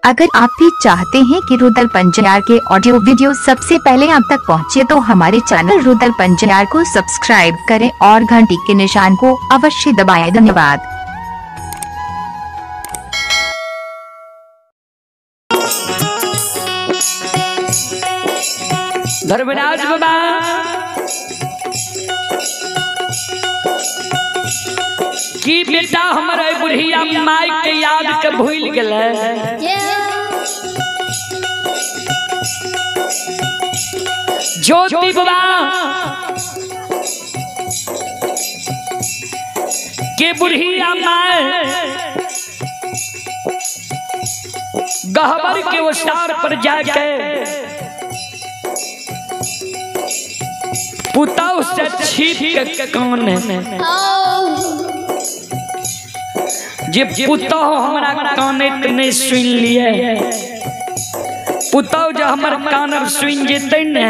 अगर आप भी चाहते हैं कि रुदल पंजियार के ऑडियो वीडियो सबसे पहले आप तक पहुंचे तो हमारे चैनल रुदल पंजियार को सब्सक्राइब करें और घंटी के निशान को अवश्य दबाएं। धन्यवाद। धर्मराज बाबा की बेटा हमारे बुढ़िया माई के याद के भूल गए। ज्योति बाबा के बुढ़िया माई गहबर के ओसार पर जाके पुताऊ से छीप के कान जे पुतहु हमरा कानैत नहीं सुन लिए। पुतहु जे हमर कानब सुन जेतै ने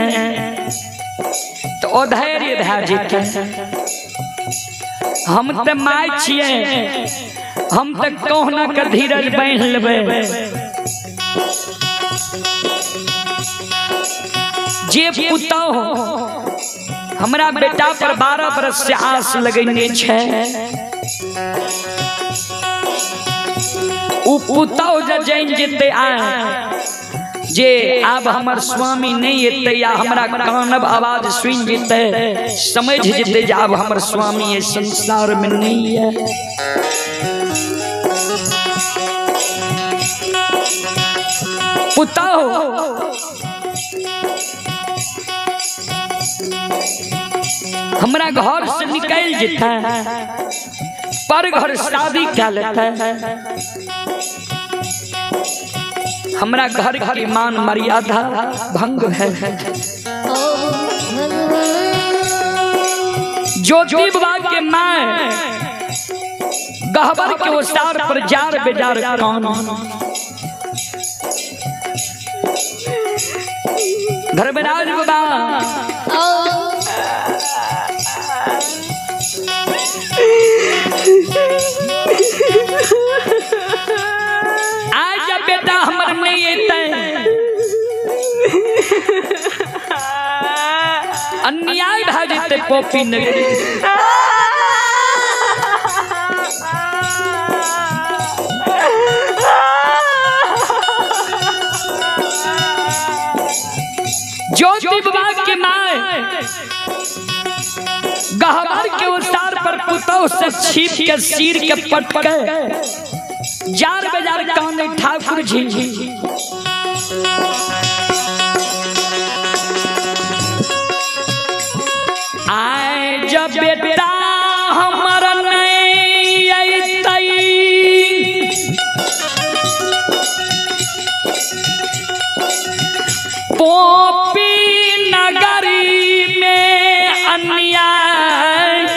तो अधैर्य भए जेतै। हम तऽ माय छियै, हम तऽ कहुना के धीरज बान्हि लेबै। जे पुतहु हमरा बेटा पर 12 बरस से आस लगेने छै, उ पुतहु जे जानि जेतै जे आब हमर स्वामी नहीं एतै या हमरा कानब आवाज सुनि जेतै, समझ जेतै जे आब हमर स्वामी एहि संसार में नहीं है। पुतहु हमरा घर से निकल जेतै, पर घर शादी कर लेतै, हमरा घर की मान मर्यादा भंग है। ज्योति बाबा के मां गहबर के ओसार पर जार बेजार कान। धर्मराज बाबा आज जब बेटा हमर नहीं एतै अन्याय भए जेतै पॉपी नगरी। ज्योति बाबा के माय गहबर के ओसार पर पुतहु से छीप के सिर के पटके जार बेजार काने ठाकुर जी। आए जब बेटा हमर नहीं अइतै पोपी नगरी में अन्याय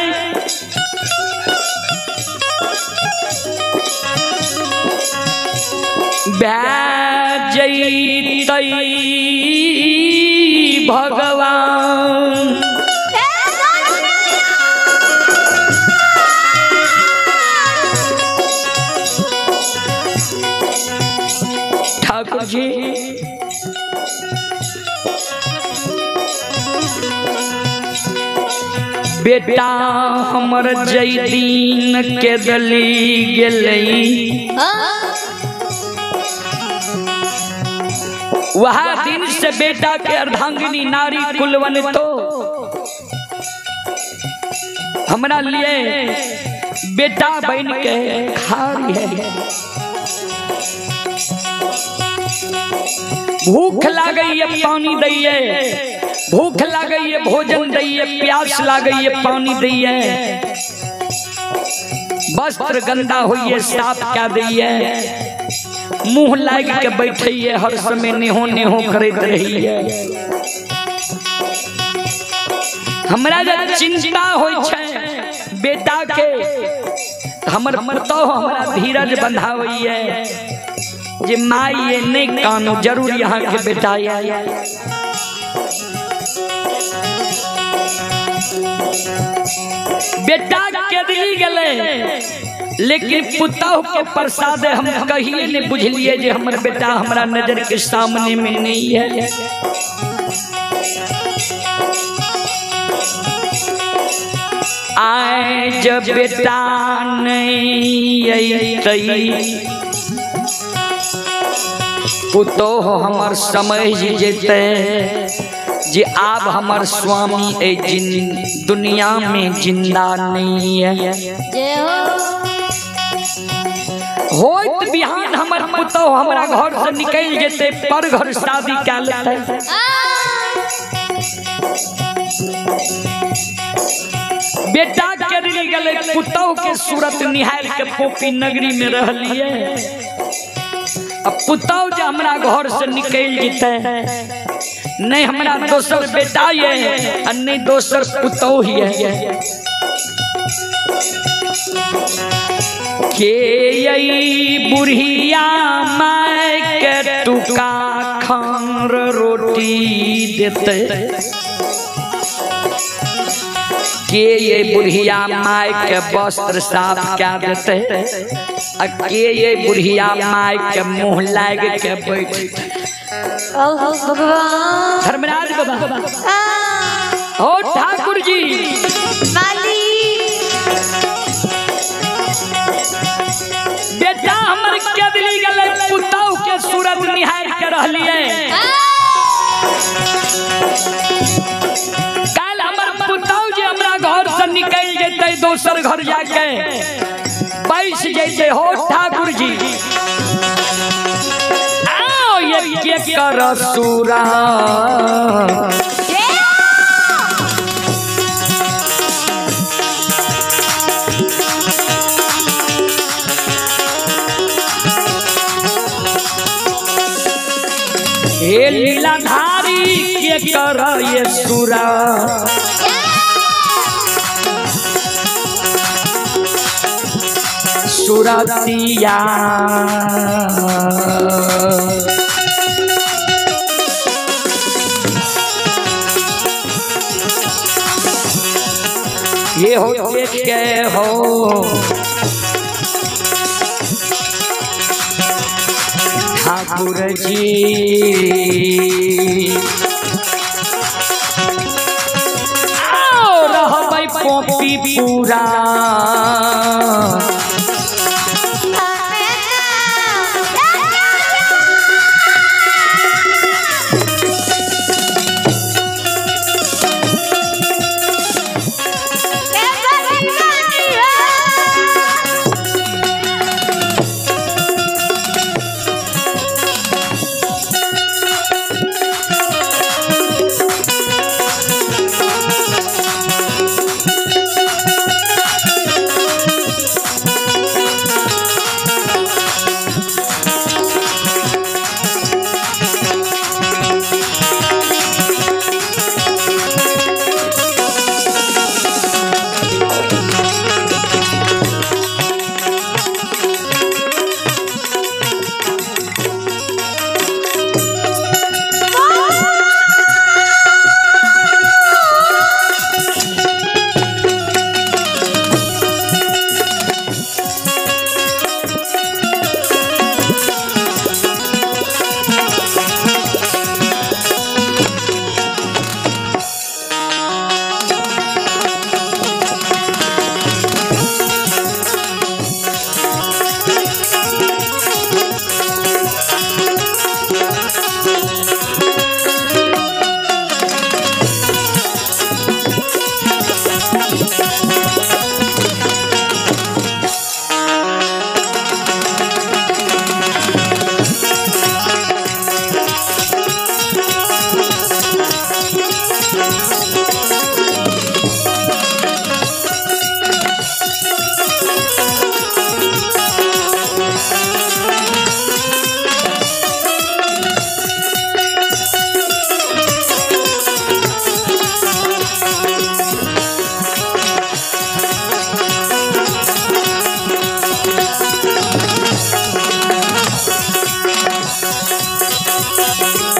जैतै भगवान। ठाकुर जी बेटा हमर जय दीन के दली गेलै, वह दिन से बेटा के अर्धांगिनी नारी कुलवन तो हमरा लिए बेटा बन के खारी है। भूख लागैये पानी दैये, भूख लागैये भोजन दैये, प्यास लागैये पानी दैये, वस्त्र गंदा होइए साफ क्या दैये, मुंह लाग के बैठिए हर समय नेहो नेहो करैत रहिए। हमरा जब चिंता होय छै बेटा के हमर पुतहु हमरा धीरज बंधावैये जे माई ये नहीं कानो जरूर यहाँ के बेटा आए। बेटा केदली गेलै लेकिन पुतहु के प्रसाद हम कहिए नहीं बुझलिए जे हमर बेटा हमरा नजर के सामने में नहीं है। आए जब बेटा नहीं अइतई पुतोह हमर समझ जेतै जे आब हमर स्वामी ए जिन दुनिया में जिंदा नहीं है। होत बिहान हमर पुतोह हमरा घर से निकल जेतै पर घर शादी कै लेतै। बेटा के गेलै पुतोह के सूरत निहार के पोपी नगरी में रहलिए। अब पुतोह जे हमरा घर से निकल जेतै नहीं हमरा दोसर बेटा ये और नहीं दोसर पुतोह ये। के यही बुढ़िया माय के टुका खान रोटी देते, के ये बुढ़िया माय के वस्त्र साफ क्या देते, आ के ये बुढ़िया माय के मुँह लाग के बैठते। धर्मराज बाबा ओ ठाकुर जी बेटा हमर केदली गेलै पुतहु के सूरत निहार के रहलिए। काल हमर पुतहु जे हमरा घर से निकल जेतै दोसर घर जाके बैस जेतै। हो ठाकुर जी आओ ये के कर सूरा हे लीलाधारी के कर ये सुरा सुरतिया। ये हो के हो ठाकुर जी आओ रहबै पोपी पूरा।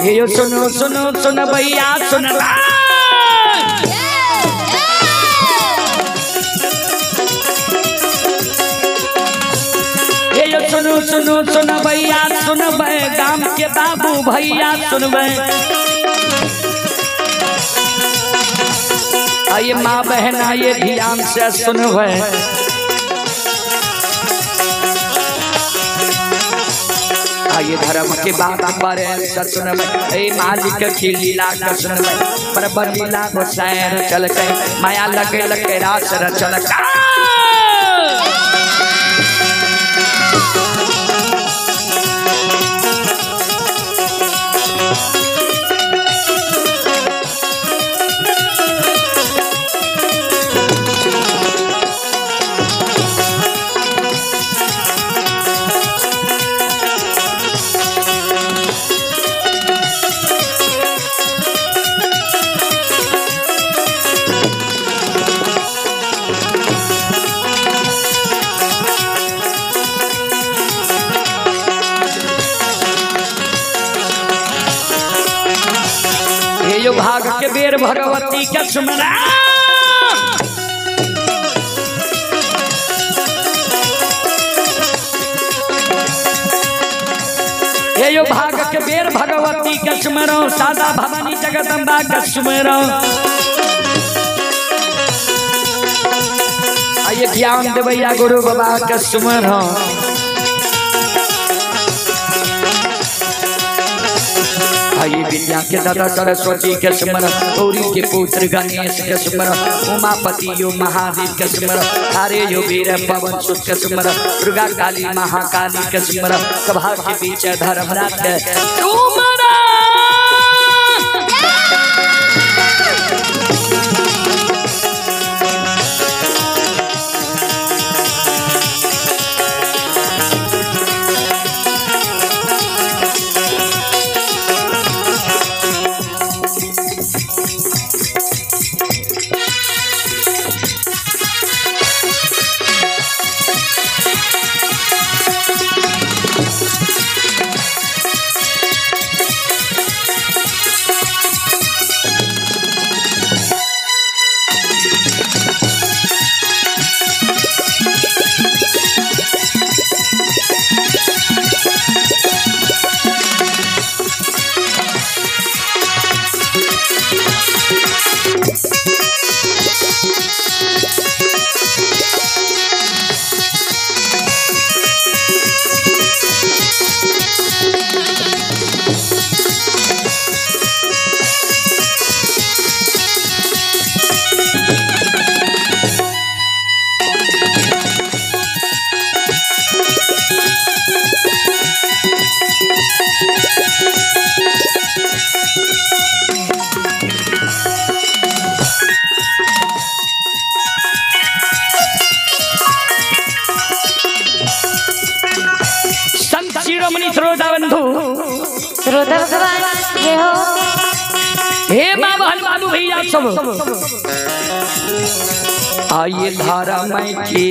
ये सुनो सुनो सुनो भैया सुन। सुनो सुनो सुनबैया सुनबै गाम के बाबू भैया सुनबै। आइए माँ बहन आइए ध्यान से सुनबै। आइए धर्म के बात पर सुनबै, ए मालिक की लीला के सुनबै। पर लीला गोसाई चलकै माया लगे लगे रास रचलकै। यो भाग के बेर भगवती के सुमरा हे यो भाग के बेर भगवती के सुमरो सादा भवानी जगदम्बा के सुमरो। आइए ज्ञान देवैया गुरु बाबा के सुमरो। आइए विद्या के दादा सरस्वती के सुमर, गौरी के पुत्र गणेश के सुमर, उमापति यो महादेव के सुमर, हरे यो वीर पवन सुत के सुमर, दुर्गा काली महाकाली के सुमर, सभा के बीच धर्मराज के सुमर। श्रोता बंधु श्रोता भगवान जय हो। हे बाबा हनुमान भैया सब आइए धारा में के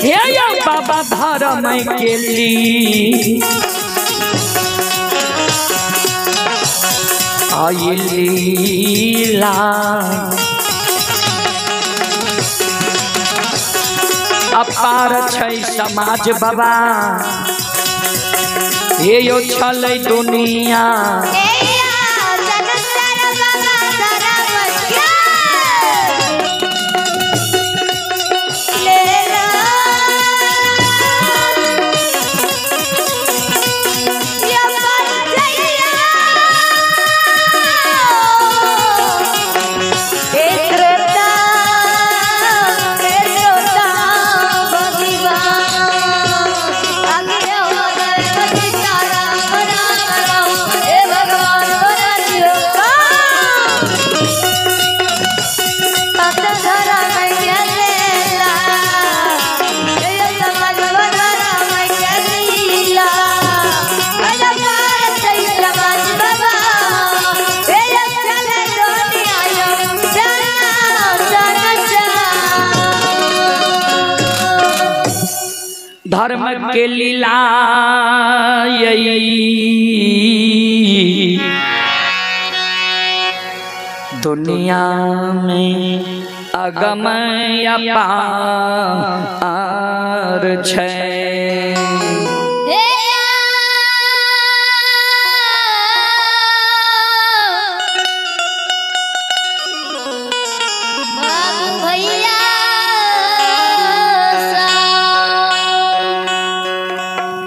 हे या बाबा धारा में के ली आई लीला अपार छै समाज बाबा हे यो छलै दुनिया धर्म के लीला दुनिया में अगम अपार छै।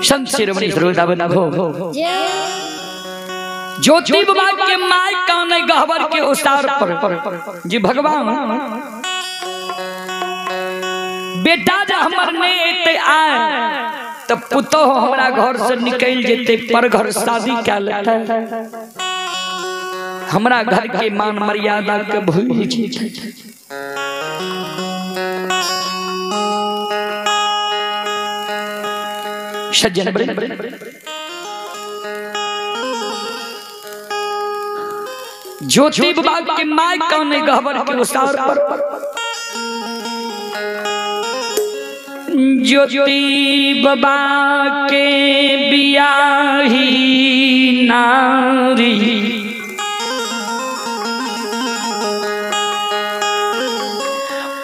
संत शिरोमणि ज्योति बाबा के my काने गहवर के उसार पर जी भगवान बेटा जा हमर ने एते आए त पुतोह हमरा घर से निकल जेते पर घर शादी कै लेते, हमरा घर के मान मर्यादा के भूल जेते। सज्जन ज्योति बाबा के my काने गहवर के उसार पर ज्योति बाबा के बियाही नारी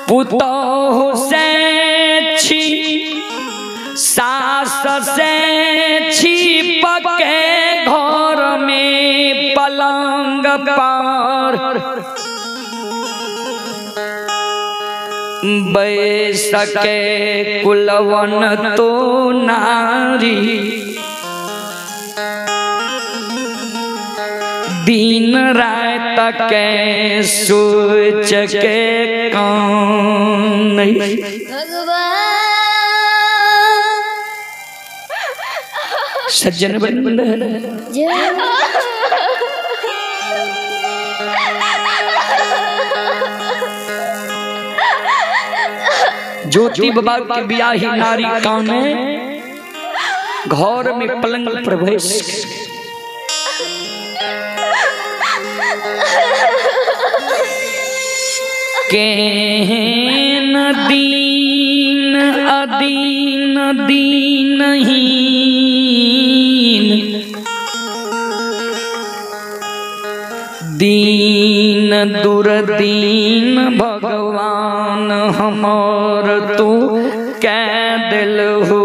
पुतोह से छी सास से छिपके घर में पलंग पर बैसके कुलवन तो नारी दिन रात के सोच के कान सज्जन बंद ज्योति बाबा के बियाही नारी काने घर में पलंग प्रवेश केहन दीन अदीन दीनहीन दीन दुर्दीन भगवान हमर तू कै दिल हो।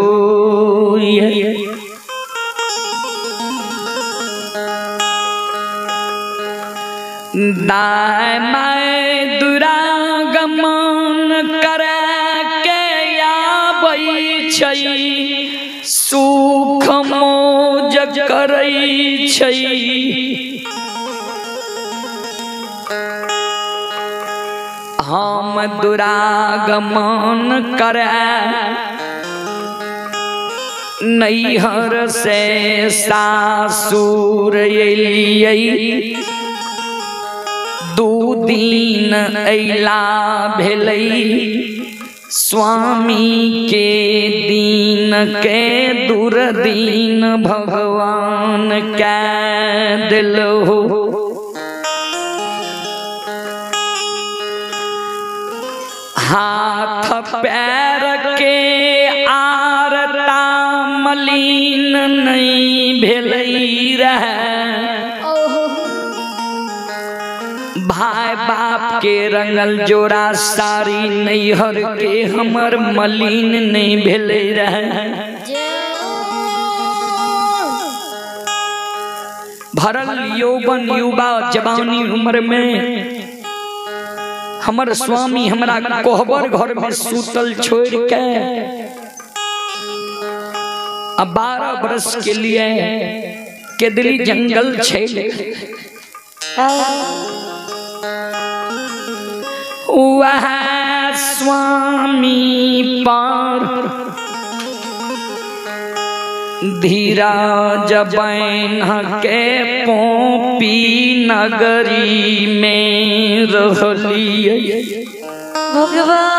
दाएं बाएं दुरागमन करे के आबै छै सुख मौज करै छै। हम दुरागमन करे नैहर से सासुर एलियै दू दिन अइला भेलै स्वामी के दीन के दुर्दीन भगवान कै दिल हो। हाथ पैर के आरता मलिन नहीं भेलै रहे भाई बाप के रंगल जोड़ा साड़ी नैहर के हमर मलिन नहीं भेलै रहे। भरल यौवन युवा जवानी उम्र में हमर स्वामी हमरा कोहबर घर में सूतल छोड़ के अब 12 बरस के लिए केदली जंगल छेले वह स्वामी पर धीरज बैन के पोपी नगरी में रहलियै भगवान।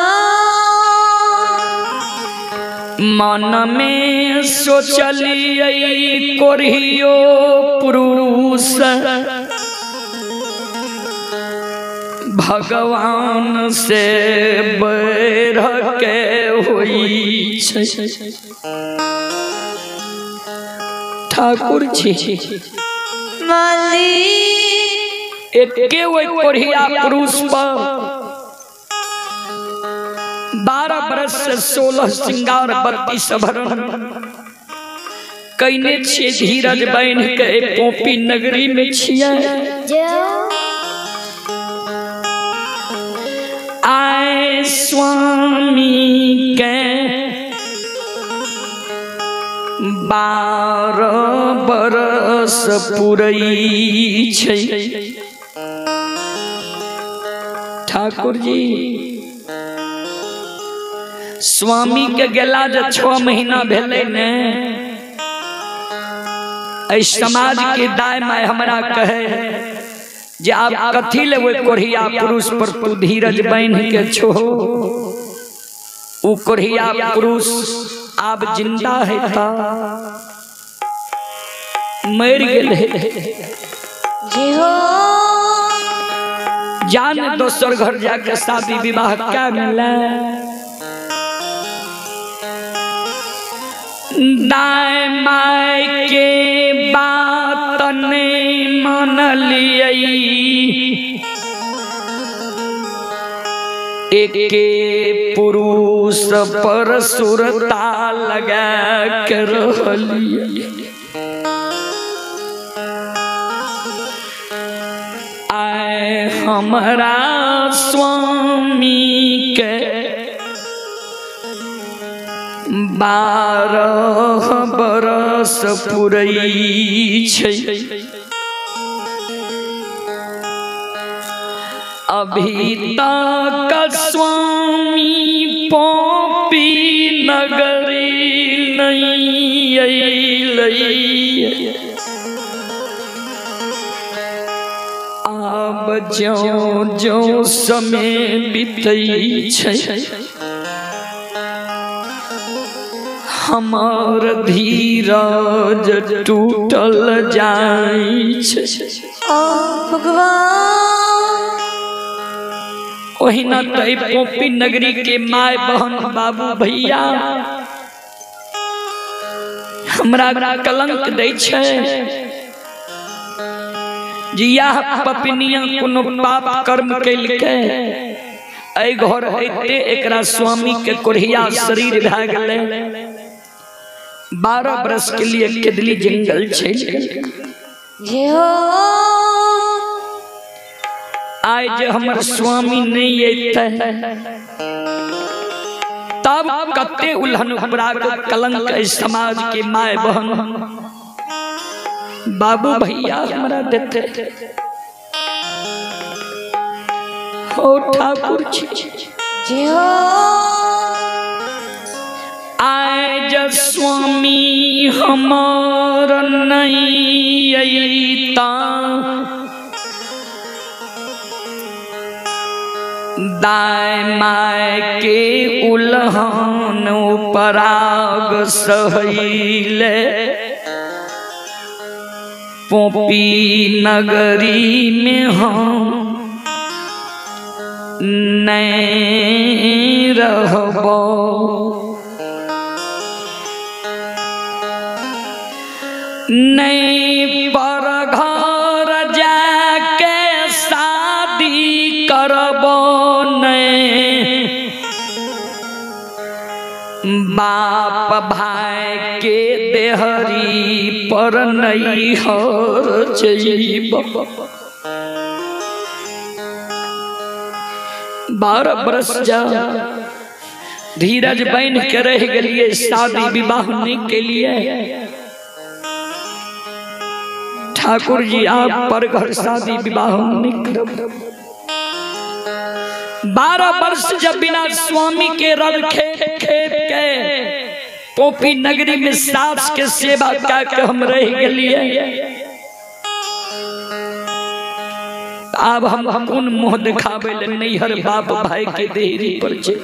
मन में सोचलियै कोरियो पुरुष भगवान से बैर के होई छै। ठाकुर जी मालिक एके ओहि कोढ़िया पुरुष पर 12 बरस से 16 श्रृंगार 32 भरण कइने छियै धीरज बान्हि के पोपी नगरी में छियै। आए स्वामी के 12 बरस पुरई छै। ठाकुर जी स्वामी के गेला जे 6 महीना भेलै ने, एहि समाज के दाय my हमरा कहे जे आप कथी ले ओहि कोढ़िया पुरुष पर तू धीरज बान्हि के छो, उ कोढ़िया पुरुष आब जिंदा है ता मर गेल है। जान दोसर घर जाके शादी विवाह क्या मिले। दाय my के बात नहीं मान लियै, एके पुरुष पर सुरता लगा के रहलियै। आए हमरा स्वामी के 12 बरस पुरई छै, अभी तक स्वामी पोपी नगरी नहीं अयलै। आब ज्यों ज्यों समय बीतै छै हमार धीरज टूटल जाइ छै। भगवान ओहिना तै पोपी नगरी के my बहन बाबू भैया हमरा कलंक दै छै जे याह पपनिया कोनो पाप कर्म केलकै, एहि घर अइते एकरा स्वामी के कोढ़िया शरीर भए गेलै। 12 बरस के लिए केदली जंगल चलि गेलै। आइ जे हमर स्वामी नहीं अयतै तब कते उल्हन उपरा के कलंक एहि समाज के my बहन बाबू भैया हमरा देते। हो ठाकुर जी आए जब स्वामी हमार नहीं अयता, दाय my के उल्हन उपराग सहैले, पोपी नगरी में हम नहीं रहबो। नहीं पर घर जाके शादी करबो, नहीं बाप भाई के देहरी पर नहीं हर जइबो। 12 बरस जा धीरज बन के रह गेलिए, शादी विवाह नहीं के लिए। ठाकुर जी आप पर घर शादी विवाह नहीं करब। 12 वर्ष जब बिना स्वामी के रब खेप खेप के पोपी नगरी में सास के सेवा के हम रह गेलिए, अब हम कोन मुँह दिखावे ले नैहर बाप भाई के देहरी पर जे।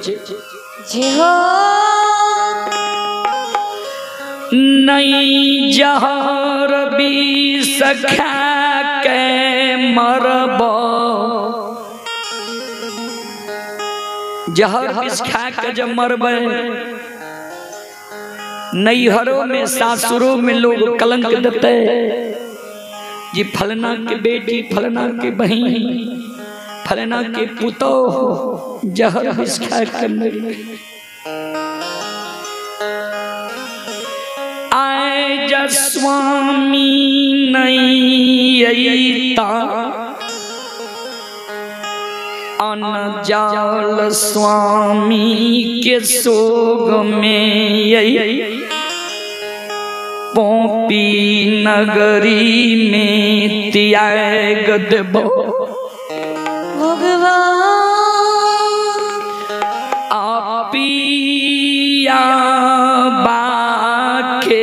नहीं जहर विष खा के मरबो, जहर विष खा के जब मरबे नैहरों में सासुरों में लोग कलंक देते, जी फलना के बेटी, फलना के बहन, फलना के पुतोह जहर विष खा के मर गई। आए जस्वामी नहीं अईता अनजाल स्वामी के सोग में आई पोपी नगरी में त्याग देबो भगवान। आपिया बाके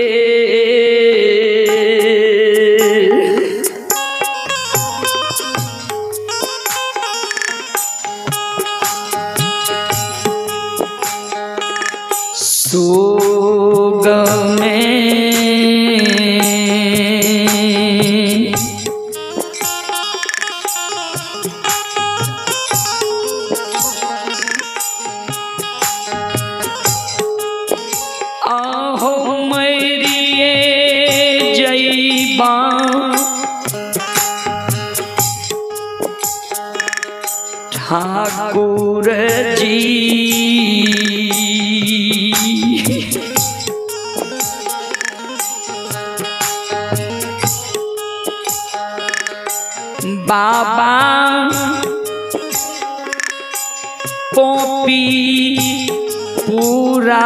सोग में आहो मरिए जईबा ठाकुर जी। बाबा पोपी पूरा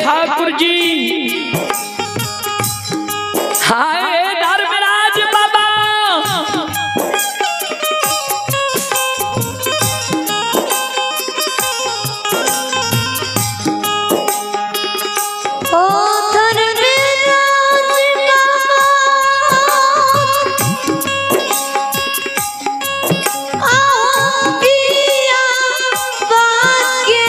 ठाकुर जी, हाय धर्मराज बाबा, ओ धर्मराज बाबा, आओ पिया बाके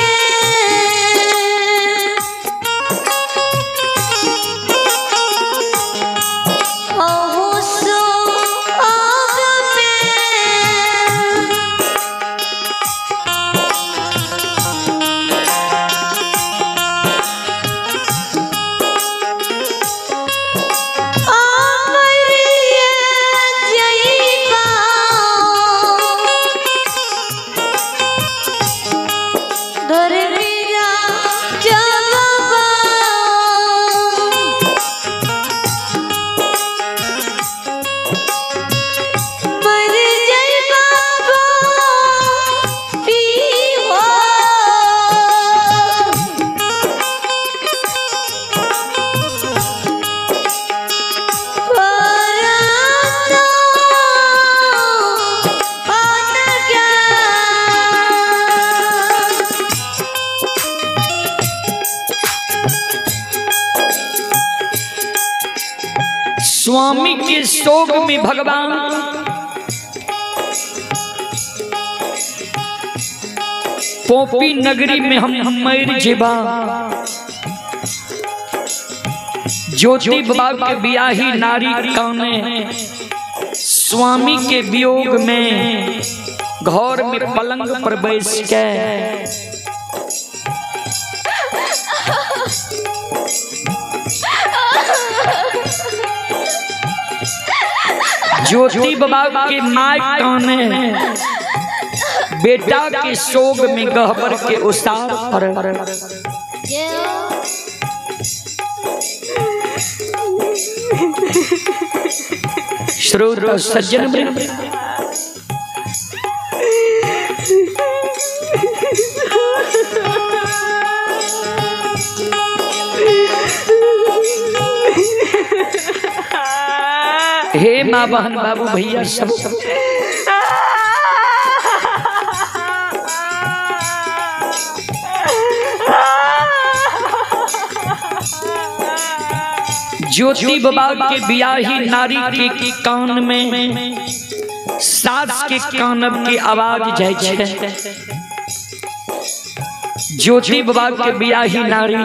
स्वामी के शोक में भगवान पोपी नगरी में हम मर जेबा। ज्योति बाबा के बियाही नारी काने स्वामी के वियोग में घर में पलंग पर बैस के ज्योति बाबा के my काने बेटा के शोक में गहबर के उसार पर। श्रोत सज्जन वृंद, हे माँ बहन बाबू भैया सब, ज्योति बाबा के बियाही नारी के कान में सास के कानब के आवाज जाय छै। ज्योति बाबा के बियाही नारी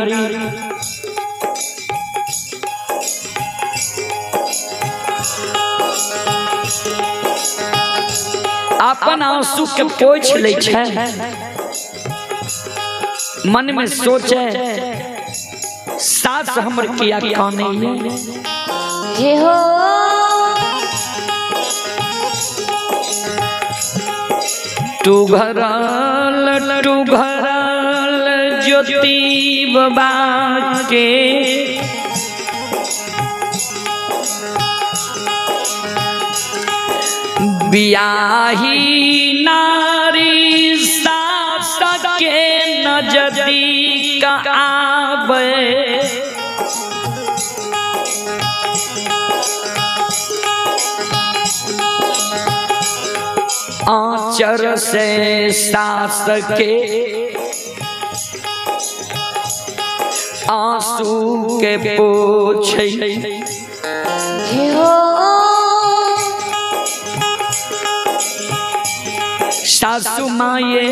अपन आंसू के पोछ लै छै, मन में सोचे सास हमर किया काने जे हो। तू घरल ज्योति बाबा के बियाही नारी सास के नजदीक आवे। आंचर से सास के आंसू के पोछे हो। सासू माये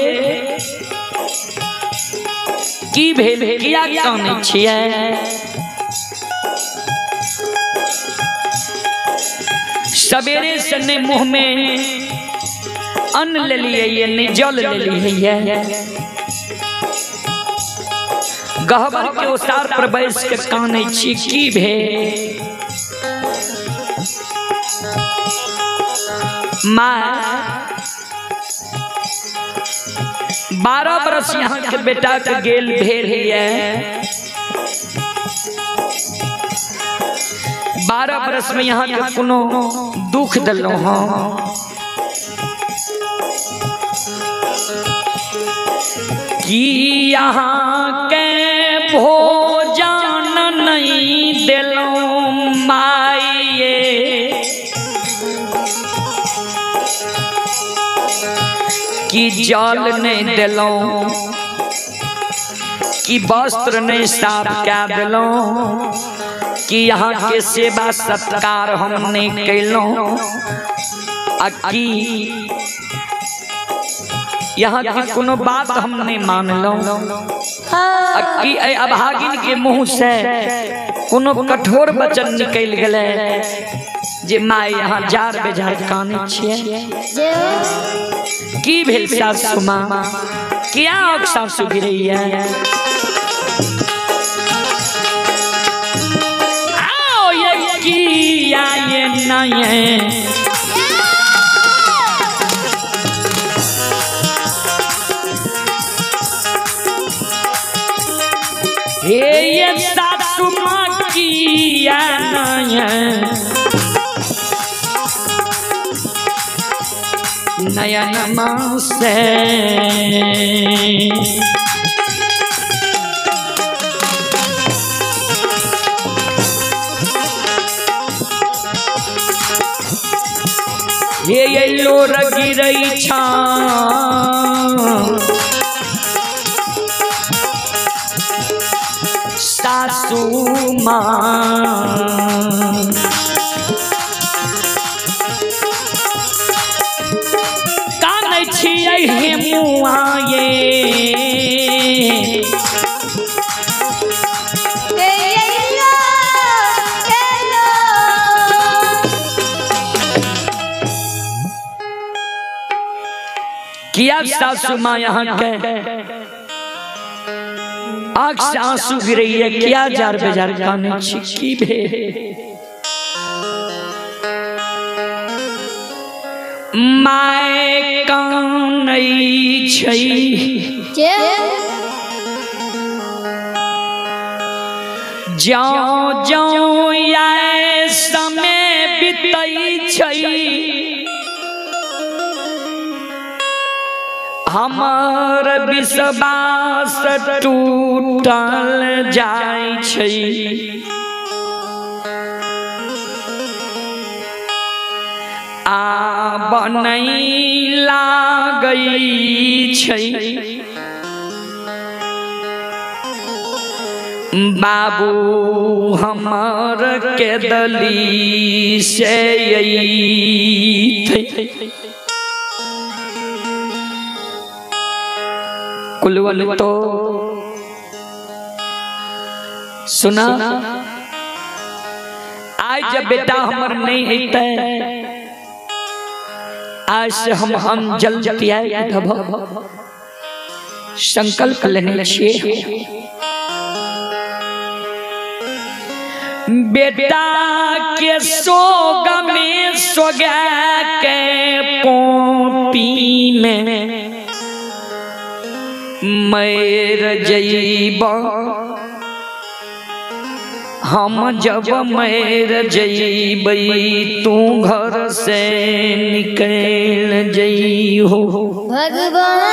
की भेल किया कानै छियै? सवेरे से ने मुँह में अन्न ले लिए ने जल ले लिए, गहबर के ओसार पर बैस के कानै छी, की भेल? माँ 12 बरस यहाँ के बेटा के गेल भेल है, 12 बरस में यहाँ के कोनो दुख दिलों हाँ कि यहाँ के भोजन नहीं दिलों माये, कि जल नहीं दिलों, कि वस्त्र नहीं साफ क्या दिलों, कि यहाँ के सेवा सत्कार हम नहीं कैलों, आ कि यहाँ की कोनो बात हम नहीं मानलो, आ कि अभागिन के मुँह से कोनो कठोर वचन निकल गए जे my यहाँ जार बेजार काने छियै। की भेल सासू माँ, किया सासू गिरैया? आओ ये किया ये नहीं हे ये सासू माँ किया नहीं नयन माँ से। हे लोर गिरई छा सासू माँ, कानै छियै हे मुआये किया सासू माँ यहाँ के आँख से आंसू गिरैया, किया जार बेजार कानै छी, की भेल? My कानै छै ज्यों ज्यों आए समय बितै छै हमर विश्वास टूटल जाय छै। आब नहीं लागै छै बाबू हमर के दली से अइतै। कुलवल तो सुना आज जब बेटा हमर नहीं अइतै आज से हम जल त्याग संकल्प लेने छियै। बेटा के सोग में सोगा के पोपी में मर जइब हम जब मर जइबै तू घर से निकल जइहो। भगवान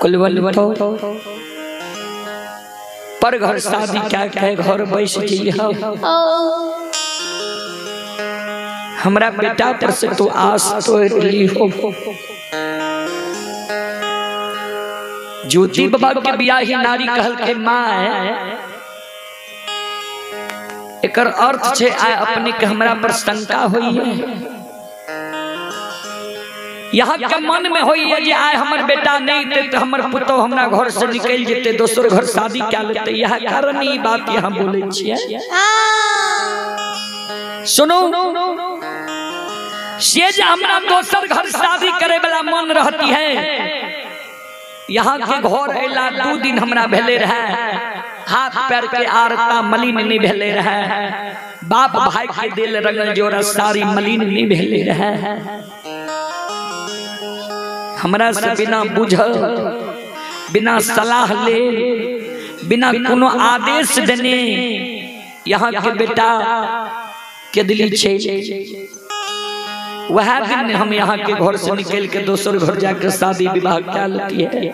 कुलवल पर घर शादी क्या कहे घर बैस जइहो। हमरा बेटा पर से तू आस तोड़ ली हो। ज्योति बाबा के बियाही नारी कहल के माय एकर अर्थ छे आय अपने के हमरा पर शंका होई है। यहाँ के मन में होई है जे आय हमर बेटा नहीं ते तो हमर पुतोह हमरा घर से निकल जेते दोसर घर शादी क्या लेते। यह कारण ई बात यहाँ बोले छियै। सुनो से जे हमरा दोसर घर शादी करे वाला मन रहती है। यहाँ के घर अला 2 दिन हमरा भेले रहे हाथ पैर के आरता मलिन नहीं भेले रहे बाप भाई के दिल रंगल जोरा सारी मलिन नहीं भेले रहे। हमरा से बिना बुझल बिना सलाह ले बिना कोनो आदेश देने यहाँ के बेटा के दिली छे। वह दिन हम यहाँ के घर से निकल के दोसर घर जाकर शादी विवाह क्या लेती है।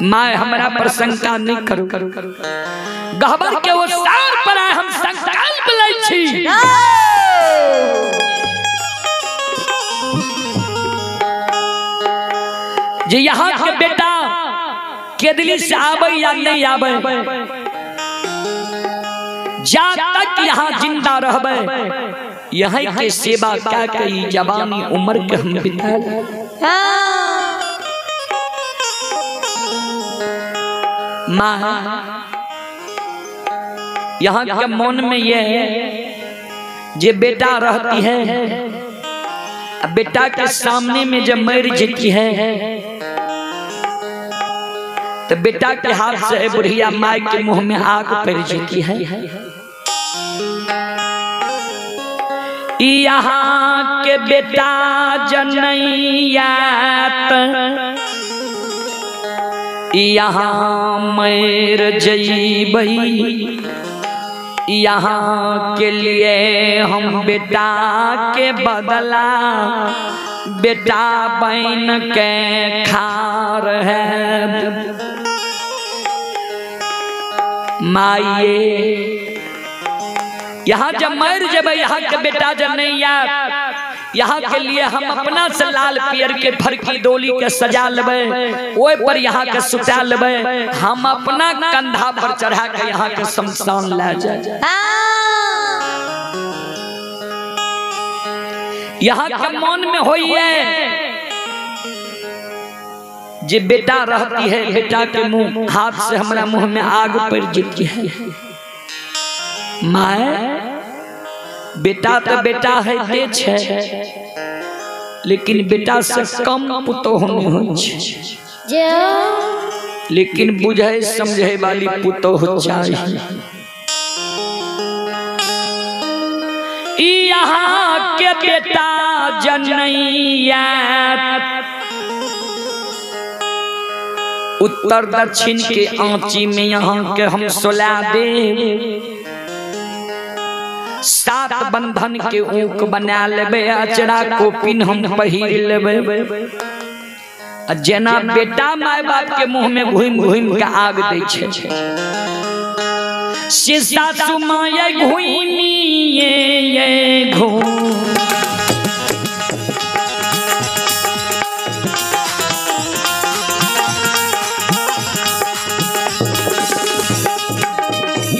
माँ हमरा पर शंका नहीं करू गहबर के वो सार पर आए हम संकल्प लै छी। जे यहाँ के बेटा केदली से आवे या नहीं आवे जा तक यहाँ जिंदा रहबे यहीं के सेवा क्या कई जवानी उम्र के हम बिता। माँ यहाँ के मन में ये जे बेटा रहती है बेटा के सामने में जब मर जाती है तो बेटा के हाथ से बुढ़िया माई के मुंह में आग पड़ जाती है। यहाँ के बेटा जनैयात यहाँ मर जइबै यहाँ के लिए हम बेटा के बदला बेटा बन के खार है। माये यहाँ जब मर जब यहाँ के बेटा जब नहीं यार यहाँ के लिए हम अपना से लाल पियर के फरकी डोली के सजा लेबै ओय पर यहाँ के सुता लेबै हम अपना कंधा पर चढ़ा के यहाँ के शमशान ला जाए। यहाँ के मन में होई है जे बेटा रहती है बेटा के मुंह हाथ से हमारा मुंह में आग पड़ जाती है। माए बेटा तो बेटा है ते छे लेकिन बेटा से कम पुतोह नहीं होइ छे लेकिन बुझे समझे वाली पुतोह चाहिए। यहाँ के बेटा जनैया उत्तर दक्षिण के आंची में यहाँ के हम सुला दे। सात बंधन के ऊक बना लेबे, अचरा कोपिन हम पहिर लेबे। जेना बेटा my बाप के मुंह में घुम घुम के आग दै छै से सासु my घुमी ये घूम।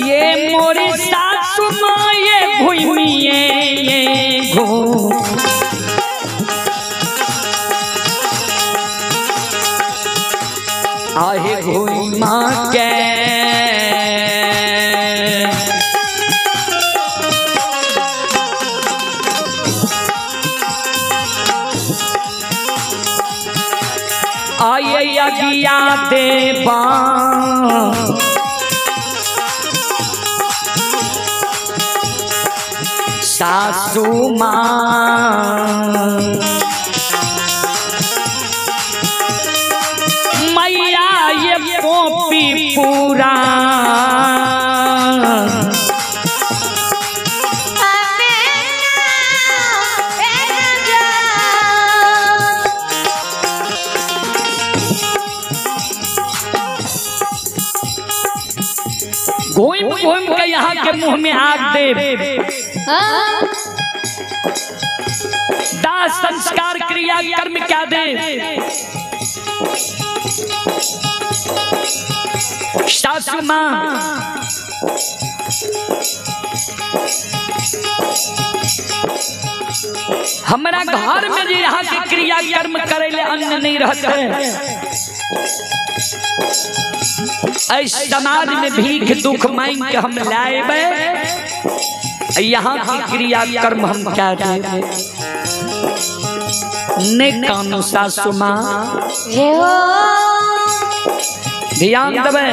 ये मोरी सासु my घुमी ये घूम। आहे घुमा के आये अगिया देवा सासू माँ मैया ये पोपी पूरा घूम घूम के यहाँ के मुंह में आग दे। दाह संस्कार क्रिया कर्म क्या दे। सासू माँ हमारा घर में जो यहाँ के क्रिया कर्म करे ले अन्न नहीं रहते है। समाज में भीख दुख मांग के हम लाएबे, यहाँ की क्रिया कर्म हम क्या देबे। ने कानू सासू माँ ध्यान देबे।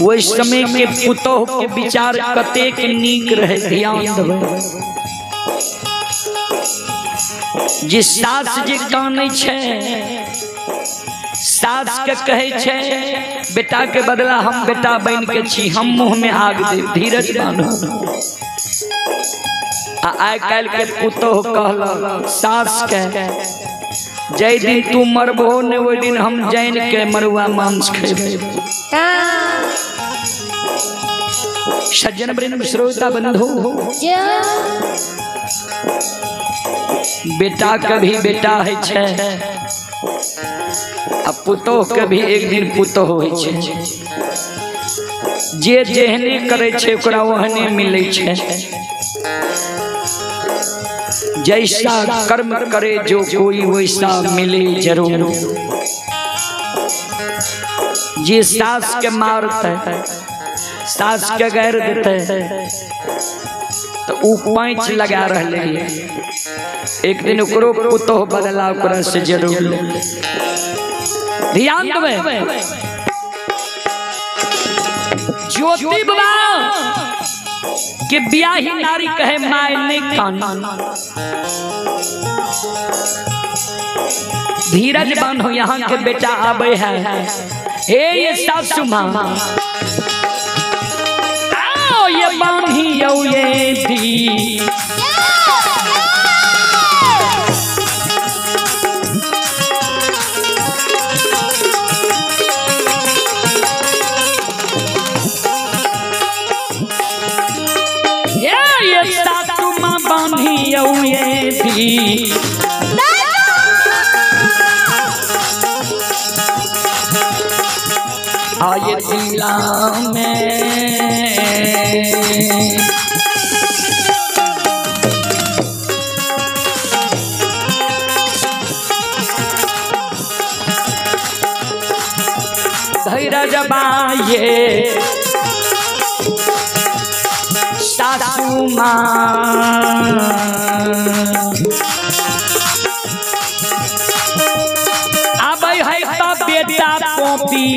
ओहि समय के पुतोह के विचार कतेक नीक रहे, ध्यान देबे। जे सास जे कानै छै, सास के कहै छै बेटा के बदला हम बेटा बन के छी, हम मुँह में आग देब, धीरज बान्हू। आ आइ काल्हि के पुतोह कहलक सास के, जै दिन तू मरबहो ने ओहि दिन हम जैन के मरुआ मांस खेबै। सज्जन वृंद श्रोता बंधु, बेटा कभी बेटा है छै आ पुतोह कभी एक दिन पुतोह होइ छै। जे जेहने करै छै ओकरा ओहने मिलै छै। जैसा कर्म करे जो कोई वैसा मिले जरूर। जे सास के मारते, सास के गैर देते तो ऊ पैंच लगा रहे, एक दिन ओकरो पुतोह बदला ओकरा से जरूर। ध्यान देबै। ज्योति बाबा के ब्याही नारी कहे my नहीं कान, धीरज बान्हो यहाँ के बेटा आबे है। हे ये सासू माँ आओ ये बान्हियो ये दी ये दी। आये दिला में धैर्य बाये सासू माँ आबै है त बेटा पोपी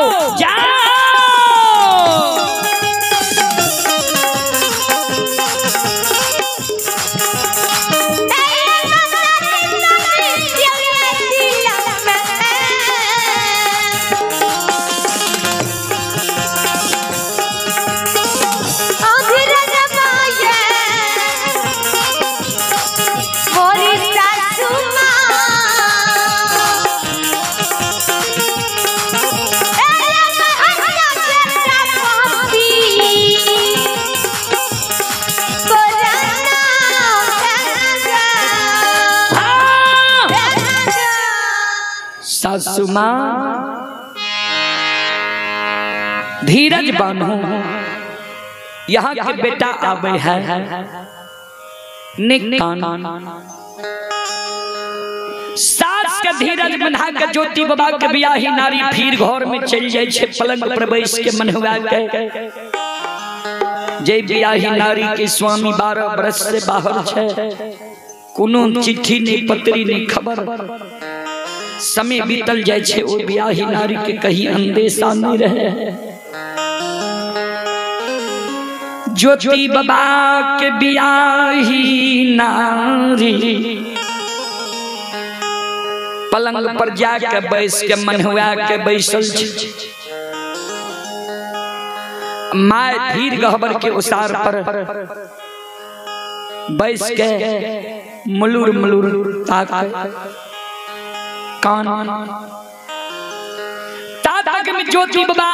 जाओ जाओ। सासू माँ धीरज बांधो, यहाँ के बेटा आवे है निकान। सास के धीरज बना के ज्योति बाबा के बियाही नारी फिर घर में चल जाए छे, पलंग पर बैस के मनहुआ के जे बियाही नारी के स्वामी 12 बरस से बाहर छे, कोनो चिट्ठी नहीं पत्री नहीं खबर, समय बीतल जाए छे, ओ बियाही नारी के कहीं अंदेशा नहीं रहे। ज्योति बाबा के बियाही नारी पलंग पर जाके बैस के मनहुआ के बैसल छे, my धीर गहबर के उसार पर बैस के मुलुर मुलुर ताक कान ताक में ज्योति बाबा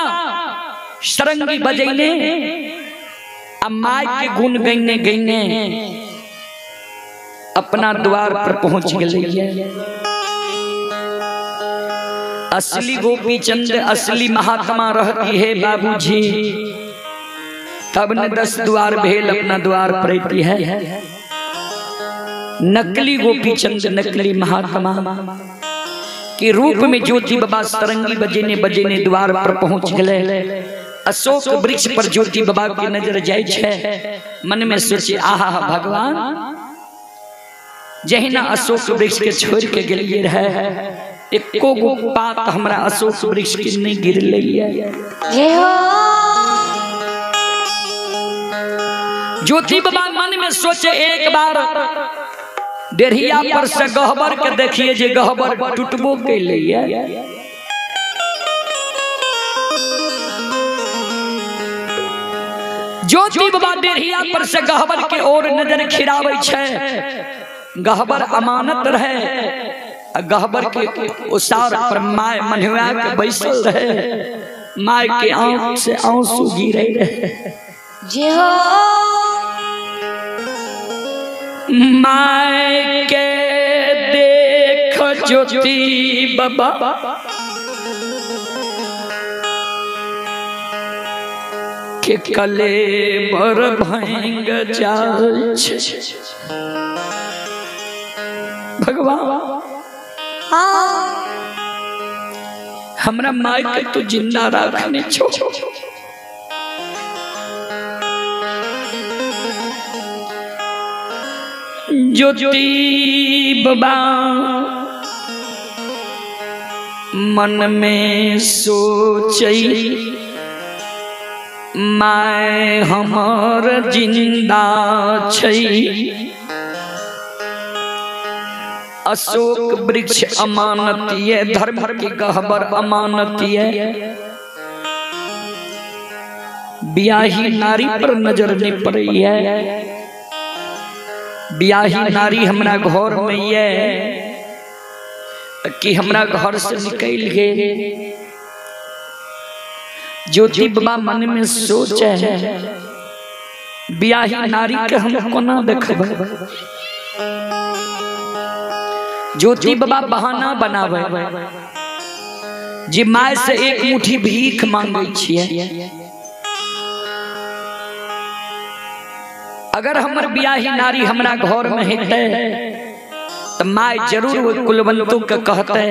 सरंगी बजैने आ my के गुण गईने गईने अपना द्वार पर पहुंच गए। असली गोपी चंद असली महात्मा रहती है बाबूजी, तब न 10 द्वार भेल अपना द्वार पर रहती है। नकली गोपी चंद नकली महात्मा के रूप में ज्योति बाबा सरंगी बजेने बजेने द्वार पर पहुंच गए। अशोक वृक्ष पर ज्योति बाबा की नजर जाय छे, मन में सोचे आहा भगवान जहिना अशोक वृक्ष के छोड़ के गेलिए रहे, एको गो पात हमरा अशोक वृक्ष के नहीं गिरले। ज्योति बाबा मन में सोचे एक बार डेढ़िया पर से गहबर के देखिए जे गहबर टूटबो के लिए। ज्योति बाबा डेढ़िया पर से गहबर के ओर नजर खिरावे छे, गहबर अमानत रहे, गहबर के उसार पर my मनहुआ के बैसल रहे, my के आंख से आंसू गिरे रहे। My के देख ज्योति बाबा के कलेवर भंग जाय छे। भगवान हमरा my के तू जिंदा रखने छो। ज्योति बाबा मन में सोचई my हमर जिंदा छई, अशोक वृक्ष अमानतीय, धर्म की गहबर अमानतीय, ब्याही नारी पर नजर नहीं पड़ी है, ब्याही नारी हमरा घर में ये कि हमरा घर से निकल गए। ज्योति बाबा मन में सोच है ब्याही नारी के हम कोना देखबै। ज्योति बाबा बहाना बनावे जे my से एक मुट्ठी भीख मांगे छिए, अगर हमर ब्याही नारी हमरा घर में हेतै त my जरूर वो कुलवंतों के कहते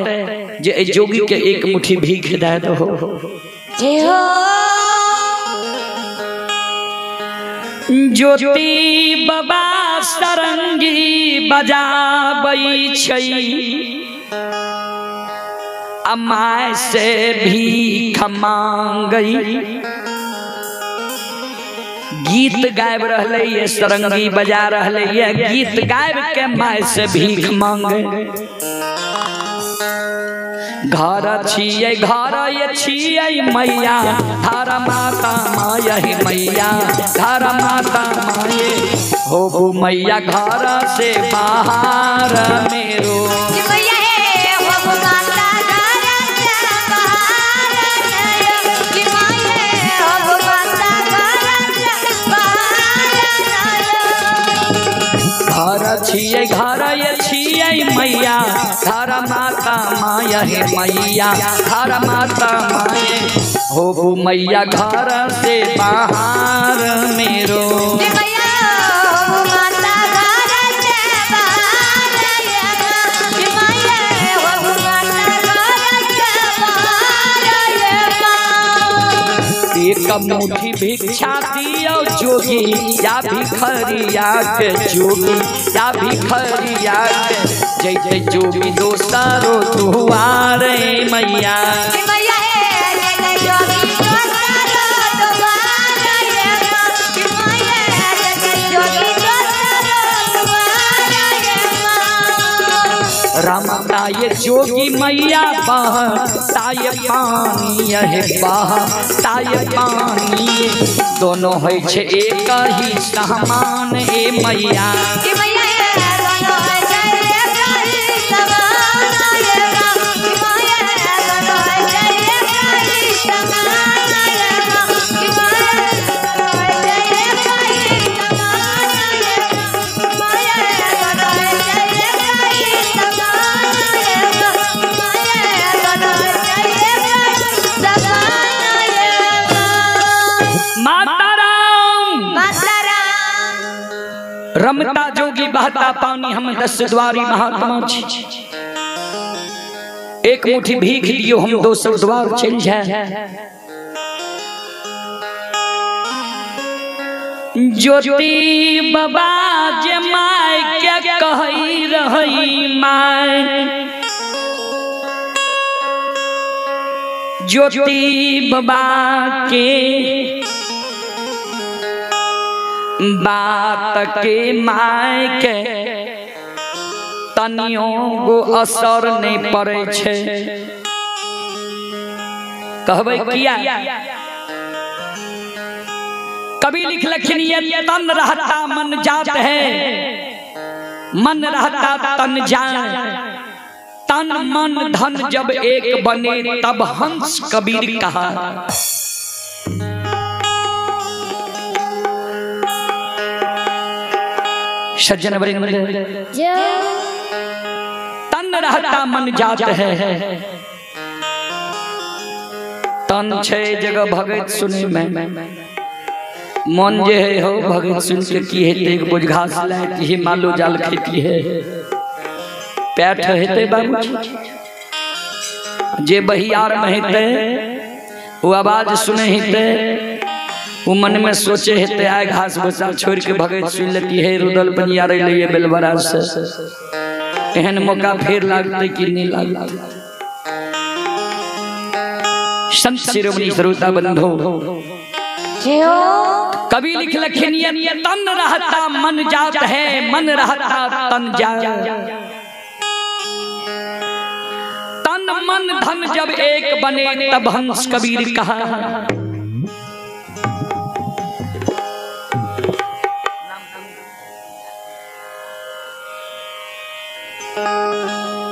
जे जोगी के एक मुट्ठी भीख दे दो। ज्योति बाबा सरंगी बजाबै छै, my से भीख मांगई। गीत गायब रहले ये, सरंगी बजा रहले ये, गीत गायब के my से भीख मांगे। घर ये छियै मैया, घर माता माया हे मैया, घर माता माये हो मैया घर से बाहर मेरो। घर ये छियै मैया, घर माता माया हे मैया, घर माता माये हो मैया घर से बाहर मेरो। एक मुट्ठी भिक्षा दियो जोगी या भिखरिया के जोगी, या भिखरिया के जय जय जोगी दोसरो दुआर मैया। रमता ये जोगी मैया बहता ये पानी है, बहता ये पानी दोनों है छे एक ही समान ए मैया। रमता जोगी बहता पानी, हम दस द्वारी महात्मा छी। एक मुट्ठी भीख लियो हम दोसर द्वार चल जाए। ज्योति बाबा जे my के कहई रही my, ज्योति बाबा के बात के my के तनियो गो असर नहीं पड़े छे। कहबै किया कवि लिखलखिन ये तन रहता मन जात है, मन रहता तन जाए, तन मन धन जब एक बने तब हंस कबीर कहा। सज्जन वृंद, तन रहता मन जात है, तन छे जगह भगत सुने में, मन जे है हो भगत सुन के की हेते एक बोझ घास लाए की मालो जाल खेती है, पैठ हेते बाबू जे बहियार में हेते वो आवाज सुने हेते, वो मन में सोचे हेते आए घास भूसा छोड़ के भगत सुन लेती है, रुदल पनिया रही बेलबरा से, एहन मौका फिर लागते कि नहीं लागते। संत शिरोमणि श्रोता बंधो, कवि लिखलखिन ये तन रहता मन जात है, मन रहता तन जात, तन मन धन जब एक बने तब हंस कबीर कहा।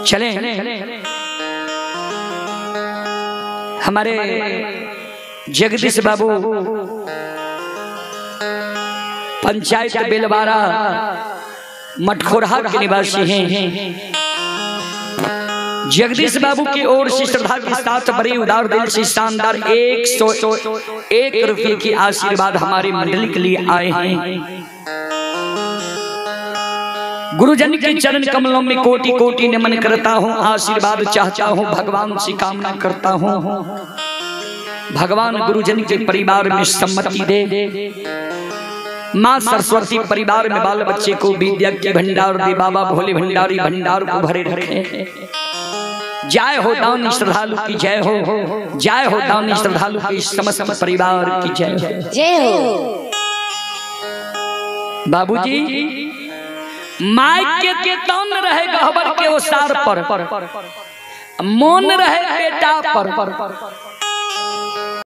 चले हमारे जगदीश बाबू पंचायत बेलवारा मटखोरहा के निवासी हैं। जगदीश बाबू की ओर से श्रद्धा के साथ बड़े उदार दिल से शानदार 101 रुपये की आशीर्वाद हमारी मंडली के लिए आए हैं। गुरुजन के चरण कमलों में कोटि कोटि नमन करता हूँ, आशीर्वाद चाहता हूँ, भगवान से कामना करता हूँ, भगवान गुरुजन के परिवार में सम्मति दे, माँ सरस्वती परिवार में बाल बच्चे को विद्या के भंडार दे, बाबा भोले भंडारी भंडार को भरे रखे। जय हो दानी श्रद्धालु की जय हो, जय हो दानी श्रद्धालु के समस्त परिवार की जय हो, जय हो। बाबूजी माय के तन रहे गहबर के ओसार पर, मोन रहे बेटा पर।